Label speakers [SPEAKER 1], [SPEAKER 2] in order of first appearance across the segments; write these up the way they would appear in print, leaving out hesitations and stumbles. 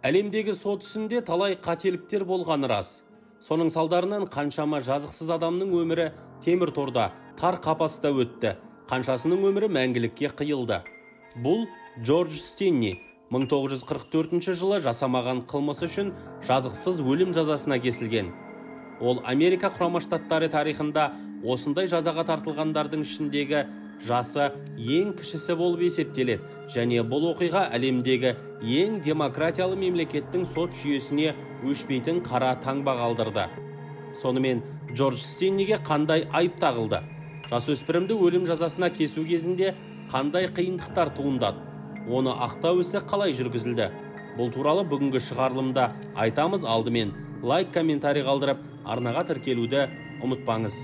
[SPEAKER 1] Әлемдегі сот ісінде талай қателіктер болғаны рас. Соның салдарынан қаншама жазықсыз адамның өмірі темір торда, тар қапаста өтті. Қаншасының өмірі мәңгілікке қиылды. Бұл Джордж Стинни 1944 жылы жасамаған қылмысы үшін жазықсыз өлім жазасына кесілген. Ол Америка Құрама Штаттары тарихында осындай жазаға тартылғандардың ішіндегі жасы ең кішісі болып есептеледі және бұл оқиға әлемдегі ең демократиялы мемлекеттің сот жүйесіне өшпейтін қара таңба қалдырды. Сонымен Джордж Стинниге қандай айып тағылды? Жасөспірімді өлім жазасына кесу кезінде қандай қиындықтар туындады? Оны ақтау ісі қалай жүргізілді? Бұл туралы бүгінгі шығарылымда айтамыз. Алдымен лайк, комментарий қалдырып, арнаға тіркелуді ұмытпаңыз.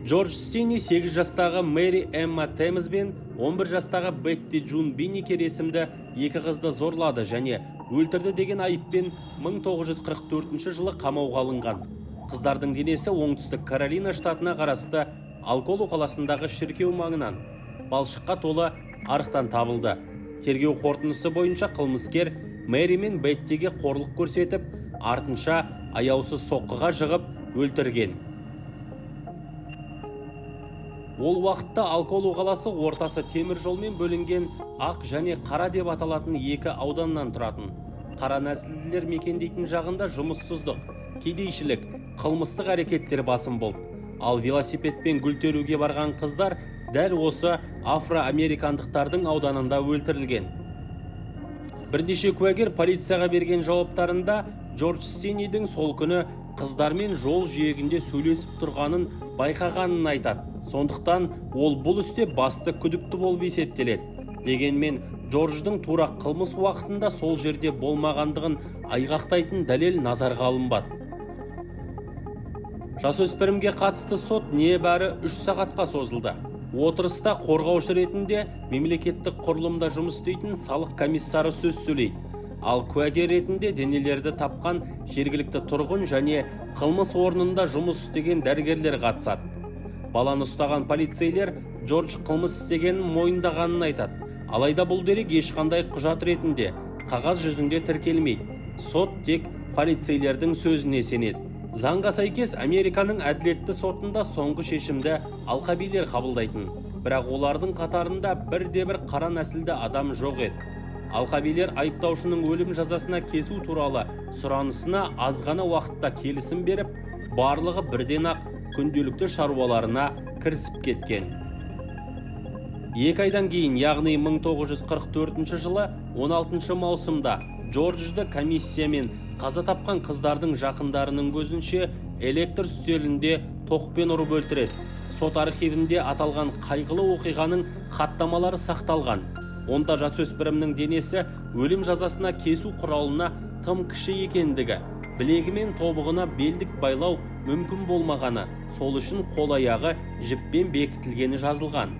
[SPEAKER 1] Джордж Стинни 8 жастағы Мэри Эмма Темз бен 11 жастағы Бетти Джун Бинникер есімді екі қызды зорлады және өлтірді деген айыппен 1944 жылы қамауға алынған. Қыздардың денесі Оңтүстік Каролина штатына қарасты Алколу қаласындағы шіркеу маңынан балшыққа толы арықтан табылды. Тергеу қорытындысы бойынша қылмыскер Мэри мен Беттиге қорлық көрсетіп, артынша аяусыз соққыға жығып өлтірген. Ол уақытта Алколу қаласы ортасы темір жолмен бөлінген ақ және қара деп аталатын екі ауданнан тұратын. Қара нәсілділер мекендейтін жағында жұмыссыздық, кедейшілік, қылмыстық әрекеттер басым болды. Ал велосипедпен гүл теруге барған қыздар дәл осы афроамерикандықтардың ауданында өлтірілген. Бірнеше куәгер полицияға берген жауаптарында Джордж Стиннидің сол күні қыздармен жол жиегінде сөйлесіп тұрғанын байқағанын айтады. Сондықтан ол бұл істе басты күдікті болып есептеледі. Дегенмен Джордждың тура қылмыс уақытында сол жерде болмағандығын айғақтайтын дәлел назарға алынбады. Жасөспірімге қатысты сот небәрі 3 сағатқа созылды. Отырыста қорғаушы ретінде мемлекеттік құрылымда жұмыс істейтін салық комиссары сөз сөйлейді. Ал куәгер ретінде денелерді тапқан жергілікті тұрғын және қылмыс орнында жұмыс істеген дәрігерлер қатысады. Баланы ұстаған полицейлер Джордж қылмыс істегенін мойындағанын айтады. Алайда бұл дерек ешқандай құжат ретінде қағаз жүзінде тіркелмейді. Сот тек полицейлердің сөзіне сенеді. Заңға сәйкес Американың әділетті сотында соңғы шешімді алқабилер қабылдайтын. Бірақ олардың қатарында бірде-бір қара нәсілді адам жоқ еді. Алқабилер айыптаушының өлім жазасына кесу туралы сұранысына аз ғана уақытта келісім беріп, барлығы бірден-ақ күнделікті шаруаларына кірісіп кеткен. 2 айдан кейін, яғни 1944 жылы 16 маусымда Джорджды комиссиямен қаза тапқан қыздардың жақындарының көзінше электр үстелінде тоқпен ұрып өлтіреді. Сот архивінде аталған қайғылы оқиғаның хаттамалары сақталған. Онда жасөспірімнің денесі өлім жазасына кесу құралына тым кіші екендігі, білегі мен тобығына белдік байлау мүмкін болмағаны, сол үшін қол-аяғы жіппен бекітілгені жазылған.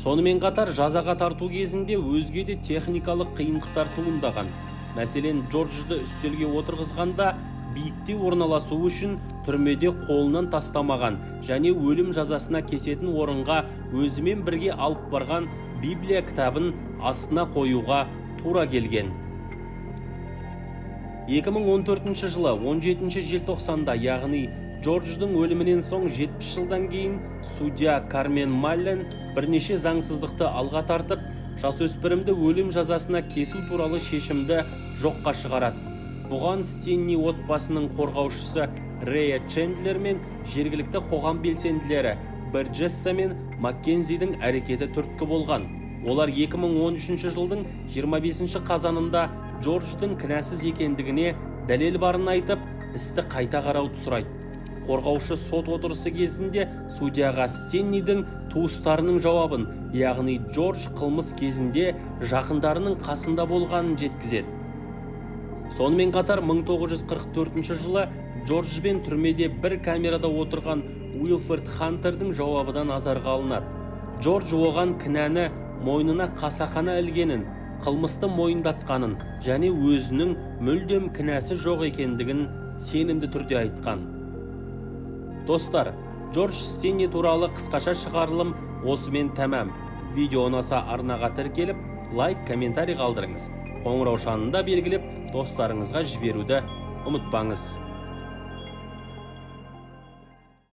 [SPEAKER 1] Сонымен қатар жазаға тарту кезінде өзге де техникалық қиындықтар туындаған. Мәселен, Джорджды үстелге отырғызғанда биікте орналасу үшін түрмеде қолынан тастамаған және өлім жазасына кесетін орынға өзімен бірге алып барған Библия кітабын астына қоюға тура келген. 2014 жылы 17 желтоқсанда, яғни Джордждың өлімінен соң 70 жылдан кейін судья Кармен Маллен бірнеше заңсыздықты алға тартып, жасөспірімді өлім жазасына кесу туралы шешімді жоққа шығарады. Бұған Стинни отбасының қорғаушысы Рея Чендлер мен жергілікті қоғам белсенділері Берджесса мен Маккензидің әрекеті түрткі болған. Олар 2013 жылдың 25 қазанында Джордждың кінәсіз екендігіне дәлел барын айтып, істі қайта қарауды сұрайды. Қорғаушы сот отырысы кезінде судьяға Стиннидің туыстарының жауабын, яғни Джордж қылмыс кезінде жақындарының қасында болғанын жеткізеді. Сонымен қатар 1944 жылы Джорджбен түрмеде бір камерада отырған Уилфред Хантердің жауабы да назарға алынады. Джордж оған кінәні мойнына қасақана ілгенін, қылмысты мойындатқанын және өзінің мүлдем кінәсі жоқ екендігін сенімді түрде айтқан. Достар, Джордж Стинни туралы қысқаша шығарылым осымен тәмам. Видео ұнаса, арнаға тіркеліп, лайк, комментарий қалдырыңыз. Қоңыраушаны да белгілеп, достарыңызға жіберуді ұмытпаңыз.